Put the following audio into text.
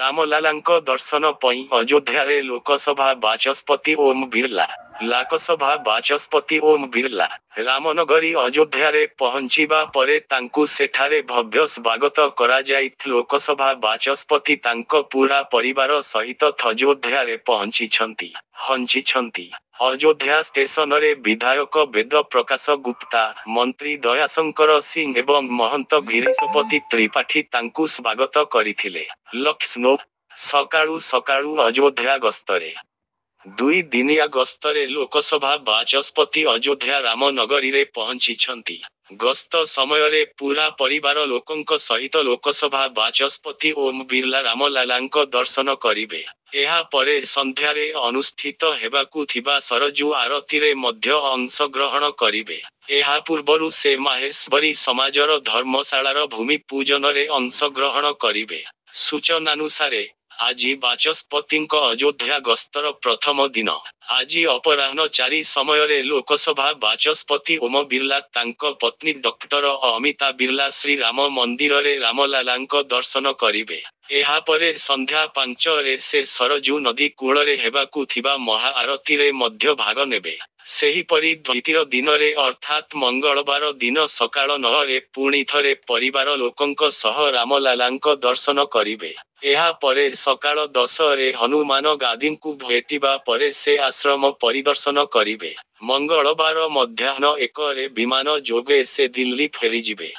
ରାମଲାଲାଙ୍କ ଦର୍ଶନ ପାଇଁ ଅଯୋଧ୍ୟାରେ ଲୋକସଭା ବାଚସ୍ପତି ଓମ୍ ବିର୍ଲା। ଲାକସଭା ବାଚସ୍ପତି ଓମ୍ ବିର୍ଲା ରାମନଗରୀ ଅଯୋଧ୍ୟାରେ ପହଞ୍ଚିବା ପରେ ତାଙ୍କୁ ସେଠାରେ ଭବ୍ୟ ସ୍ବାଗତ କରାଯାଇଥ୍ ଲୋକସଭା ବାଚସ୍ପତି ତାଙ୍କ ପୂରା ପରିବାର ସହିତ ଅଯୋଧ୍ୟାରେ ପହଞ୍ଚିଛନ୍ତି। ହଞ୍ଚିଛନ୍ତି। ଅଯୋଧ୍ୟା ଷ୍ଟେସନରେ ବିଧାୟକ ବେଦ ପ୍ରକାଶ ଗୁପ୍ତା, ମନ୍ତ୍ରୀ ଦୟାଶଙ୍କର ସିଂ ଏବଂ ମହନ୍ତ ଗିରିଶପତି ତ୍ରିପାଠୀ ତାଙ୍କୁ ସ୍ବାଗତ କରିଥିଲେ। ଲକ୍ଷ୍ନୌ, ସକାଳୁ ସକାଳୁ ଅଯୋଧ୍ୟା ଗସ୍ତରେ। ଦୁଇ ଦିନିଆ ଗସ୍ତରେ ଲୋକସଭା ବାଚସ୍ପତି ଅଯୋଧ୍ୟା ରାମ ନଗରୀରେ ପହଞ୍ଚିଛନ୍ତି। ଗସ୍ତ ସମୟରେ ପୂରା ପରିବାର ଲୋକଙ୍କ ସହିତ ଲୋକସଭା ବାଚସ୍ପତି ଓମ୍ ବିର୍ଲା ରାମଲାଲାଙ୍କ ଦର୍ଶନ କରିବେ। ଏହା ପରେ ସନ୍ଧ୍ୟାରେ ଅନୁଷ୍ଠିତ ହେବାକୁ ଥିବା ସରଜୁ ଆରତୀରେ ମଧ୍ୟ ଅଂଶଗ୍ରହଣ କରିବେ। ଏହାପୂର୍ବରୁ ସେ ମାହେଶ୍ୱରୀ ସମାଜର ଧର୍ମଶାଳାର ଭୂମି ପୂଜନରେ ଅଂଶଗ୍ରହଣ କରିବେ। ସୂଚନାନୁସାରେ, ଆଜି ବାଚସ୍ପତିଙ୍କ ଅଯୋଧ୍ୟା ଗସ୍ତର ପ୍ରଥମ ଦିନ। ଆଜି ଅପରାହ୍ନ ଚାରି ସମୟରେ ଲୋକସଭା ବାଚସ୍ପତି ଓମ ବିର୍ଲା ତାଙ୍କ ପତ୍ନୀ ଡକ୍ଟର ଅମିତା ବିର୍ଲା ଶ୍ରୀ ରାମ ମନ୍ଦିରରେ ରାମଲାଲାଙ୍କ ଦର୍ଶନ କରିବେ। ଏହାପରେ ସନ୍ଧ୍ୟା ପାଞ୍ଚ ରେ ସେ ସରଜୁ ନଦୀ କୂଳରେ ହେବାକୁ ଥିବା ମହା ଆରତୀରେ ମଧ୍ୟ ଭାଗ ନେବେ। ସେହିପରି ଦ୍ୱିତୀୟ ଦିନରେ ଅର୍ଥାତ୍ ମଙ୍ଗଳବାର ଦିନ ସକାଳ ନଅ ରେ ପୁଣିଥରେ ପରିବାର ଲୋକଙ୍କ ସହ ରାମଲାଲାଙ୍କ ଦର୍ଶନ କରିବେ। ଏହା ପରେ ସକାଳ ଦଶ ରେ ହନୁମାନ ଗାଦିଙ୍କୁ ଭେଟିବା ପରେ ସେ ଆଶ୍ରମ ପରିଦର୍ଶନ କରିବେ। ମଙ୍ଗଳବାର ମଧ୍ୟାହ୍ନ ଏକ ରେ ବିମାନ ଯୋଗେ ସେ ଦିଲ୍ଲୀ ଫେରିଯିବେ।